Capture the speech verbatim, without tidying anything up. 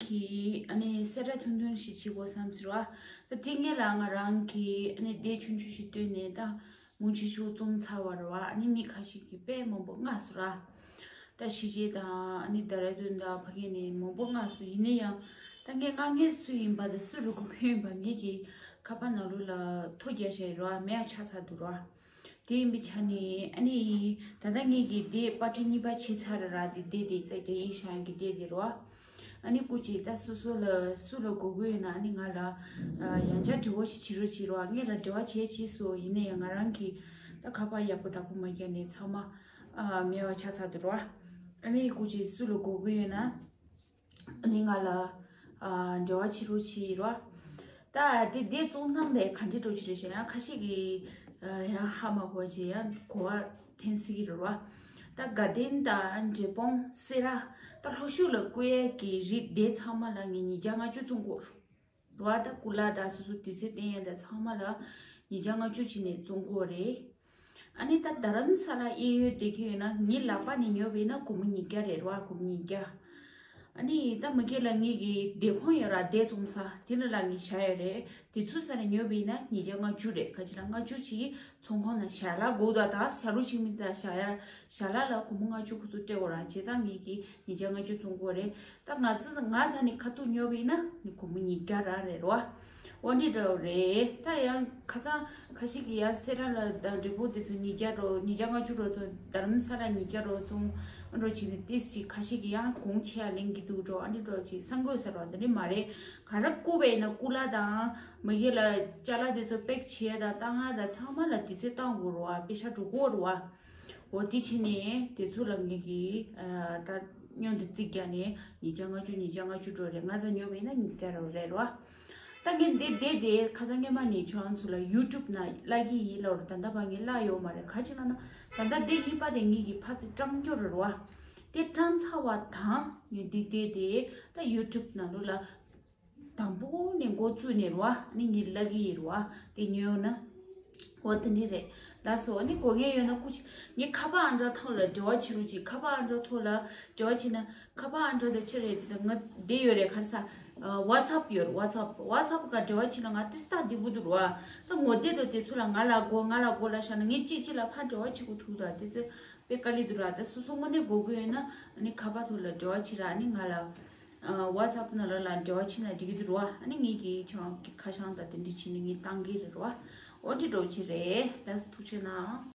གི་ཨ་ནི་གསལ་བསྒྲགས་ཐུང་ཐུང་ཞིག་བྱེད་དགོས་བསམ་ཟེར་བ། ད་དེ་སྔོན་ལ་ང་རང་གི་ཨ་ནི་དེབ་ཆུང་ཆུང་ཞིག་བཏོན་ནས་ད་མུ་ཆེ་ཤོས་རྩོམ་ཚར་བ་རེད་བ། ཨ་ནི་མི་ཁ་ཤས་ཀྱིས་དཔེ་མང་པོ་མངགས་སོང་ར། ད་གཞིས་བྱེས་དང་ཨ་ནི་ལྡེ་ར་ལྡུན་དང་ཕ་གི་ནས་མང་པོ་མངགས་སོང་། ཡིན་ན་ཡང་ད་ངས་མངགས་མཁན་སུ་ཡིན་པ་དང་སུ་ལ་དགོས་མཁན་ཡིན་པ་ངེད་ཀྱི་ཁ་པར་ནང་ལོགས་ལ་ཐོ་རྒྱག་བཞག་ཡོད་ར། མེད་པ་ཆགས་ཚར་འདུག་ར། དེ་ཡིན་པའི་ཆ་ནས་ཨ་ནི་ད་ལྟ་ངེད་ཀྱི་དེབ་པར་སྐྲུན་གཉིས་པ་བྱས་ཚར་ར། དེ་དེ་དེ་ད་རྒྱ་ཡིག་བཞག་གི་དེབ་དེ་རེད་བ། ཨ་ནི་སྐུ་མཁྱེན་ད་སོ་སོ་ལ་སུ་ལ་དགོས་དགོས་ཡོད་ན་ཨ་ནི་ང་ལ་ཡང་བསྐྱར་འབྲེལ་བ་ཞིག་བྱེད་རོགས་བྱེད་རོགས། ངེད་ལ་འབྲེལ་བ་བྱས་བྱས་སོང་། ཡིན་ན་ཡང་ང་རང་གིས་ད་ཁ་པར་ཡག་པོ་བདག་པོ་མ་བརྒྱབ་ནས་ཚང་མ་མེད་པ་ཆགས་ཚར་འདུག་ར། ཨ་ནི་སྐུ་མཁྱེན་སུ་ལ་དགོས་དགོས་ཡོད་ན། ཨ་ནི་ང་ལ་ཨ་འབྲེལ་བ་བྱེད་རོགས་བྱེད་རོགས། ད་དེ་དེབ་བཙོང་སྟངས་དེ་ག་འདྲ་འགྲོ་གི་རེད་ཟེར་ན་ཡང་ཁ་ཤས་ཀྱིས་ཡང་ཧ་མ་གོ་བ་བྱས་ཡང་གོ་བ་འཐེན་སྲིད་ཀྱི་རེད་བ། ད་དགའ་ལྡན་དང་འབྲས་སྤུངས་སེ་ར་ད་ལྷོ་ཕྱོགས་ལ་བསྐུར་ཡས་ཀྱི་རིགས་དེ་ཚང་མ་ལ་ངས་ཉིས་བརྒྱ་ལྔ་བཅུ་བཙོང་གོ་རེད་བ། ད་ཀུ་ལ་དང་སོ་སོ་དུས་ཚོད་བསྟན་ཡས་དང་ཚང་མ་ལ་ཉིས་བརྒྱ་ལྔ་བཅུ་བྱས་ནས་བཙོང་གོ་རེད། ཨ་ནི་ད་རྡ་རམ་ས་ལ་གཡས་གཡོན་བསྡད་ཀྱི་ཡོད་ན་ངའི་ལག་པ་ནས་ཉོས་པ་ཡིན་ན་སྒོར་མོ་ཉིས་བརྒྱ་རེད་ར། སྒོར་མོ་ཉིས་བརྒྱ། ཨ་ནི་ད་མ་གི་ལ་ངེད་ཀྱི་དེབ་ཁང་ཡོད་ར། དེབ་བཙོང་ས་དེ་ལ་ལ་ངས་བཞག་ཡོད་རེད། དེ་ཚོའི་ས་ནས་ཉོས་པ་ཡིན་ན་ཉིས་བརྒྱ་ལྔ་བཅུ་རེད། ག་ཅི་ལ་ལྔ་བཅུ་ཅིག་ཚོང་ཁང་ནང་ཞལ་ལག་དགོས་ད། ད་ཞབས་བྲོ་བྱེད་མི་ད་ཞལ་ལག་ཞལ་ལག་ལ་སྒོར་མོ་ལྔ་བཅུ་ཁོ་ཚོ་སྤྲད་དགོས་ར། བྱས་ཙང་ངེད་ཀྱི་ཉིས་བརྒྱ་ལྔ་བཅུ་བཙོང་གོ་རེད། ད་ང་ཚོ་ང་ཚ་ནས་ཁ་ཐུག་ཉོས་པ་ཡིན་ན་ནི་སྒོར་མོ་ཉིས་བརྒྱ་ར་རེད་ར། འོ་འདི་འདྲ་རེད། ད་ཡང་ཁ་སང་ཁ་ཤས་ཀྱིས་ཡང་སེ་ར་ལ་དང་འབྲས་སྤུངས་དེ་ཚོ་ཉིས་བརྒྱ་འགྲོ། ཉིས་བརྒྱ་ལྔ་བཅུ་འགྲོ་ཚོ། རྡ་རམ་ས་ལ་ཉིས་བརྒྱ་འགྲོ་ཚོ་འགྲོ་བྱས་ནས་ཏིས་ཅིག་ཁ་ཤས་ཀྱིས་ཡང་གོང་ཆེ་ཡ་ལེན་གྱི་འདུག་འགྲོ། ཨ་འདི་འགྲོ་ཅིག་སང་དགོས་ཟེར་བ་འདི་འདྲ་མ་རེད། ག་རེ་བསྐུར་བས་ན་ཀུ་ལ་དང་མ་གི་ལ་ཅ་ལག་དེ་ཚོ་པེག་བྱས་དང་བཏང་ཡ་དང་ཚང་མ་ལ་དུས་ཚོད་བཏང་དགོས་རེད་བ། པེ་ཤ་འགྲོ་དགོས་རེད་བ། འོ་དེ་བྱས་ནས་དེ་ཚོ་ལ་ངེད་ཀྱིས་ཨ་ད་སྙོན་དུ་རྩིས་རྒྱག་ནས་ཉིས་བརྒྱ་ལྔ་བཅུ་ཉིས་བརྒྱ་ལྔ་བཅུ་འགྲོ་རེད། ང་ཚ་ཉོས་པ་ཡིན་ན་ཉིས་བརྒྱ་རེད་རེད་རོ། ད་ངས་འདི་དེབ་དེ་ཁ་སང་སྔོན་མ་ནས་ཁྱོད་རང་ཚོ་ལ་ཡུ་ཊུབ་ནང་བཀླག་གི་ཡིན་ལབ་རེད། ད་ལྟ་བར་ངས་བཀླག་ཡོད་མ་རེད། ག་ཅི་ལབ་ན་ད་ལྟ་དེབ་གཉིས་པ་དེ་ངེད་ཀྱིས་ཕར་ཚུར་བཀྲམ་སྐྱོར་རེད་རོ། དེ་བཀྲམ་ཚར་བ་དང་ངས་འདི་དེབ་དེ་ད་ཡུ་ཊུབ་ནང་ལོགས་ལ་དང་པོ་ནས་འགོ་བཙུགས་ནས་རེད་བ། ནི་ངས་ལབ་ཀྱི་ཡིན་རེད་བ། དེ་ཉོས་ན། འོ་དེ་འདྲ་རེད། ལགས་སོ། ནི་དགོས་ངེས་ཡོད་ན་སྐུ་མཁྱེན་ངའི་ཁ་པར་ཨང་གྲངས་ཐོག་ལ་འབྲེལ་བ་བྱེད་རོགས་གྱིས། ཁ་པར་ཨང་གྲངས་ཐོག་ལ་འབྲེལ་བ་བྱེད་ན། ཁ་པར་ཨང་གྲངས་དེ་ཆི་རེད་ཟེར་ན་ང་འདི་ཡོད་རེད། ག་རེ་ཟ། ཝ་ཚབ་ཡོད་རེད། ཝ་ཚབ། ཝ་ཚབ་ག་འབྲེལ་བ་བྱེད་ན་ང་དེ་སྟག་འདི་བུ་འདུག་རེད་བ། ད་ངོ་དེབ་དང་དེ་ཚོ་ལ་ང་ལ་དགོས་ང་ལ་དགོས་ལབ་བཞག་ན་ངས་གཅིག་གཅིག་ལ་ཕར་འབྲེལ་བ་བྱེད་དགོས་ཐུག་ད་དེ་ཚོ་དཔེ་དཀའ་ལས་འདུག་ར། ད་སོ་སོ་དངོས་གནས་དགོས་དགོས་ཡོད་ན་ནི་ཁ་པར་ཐོག་ལ་འབྲེལ་བ་བྱེད་ར། ནི་ང་ལ། ཝ་ཚབ་ནང་ལ་ལ་འབྲེལ་བ་བྱེད་ན་འགྲིག་གི་འདུག་ར། ཨ་ནི་ངེད་ཀྱིས་ཁྱོད་རང་གི་ཁ་བྱང་དང་དེ་འདྲ་བྱས་ནས་ངས་བཏང་གི་རེད་ར། འོ་འདི་འདྲ་ཅིག་རེད། ད་ཐུགས་རྗེ་གནང་།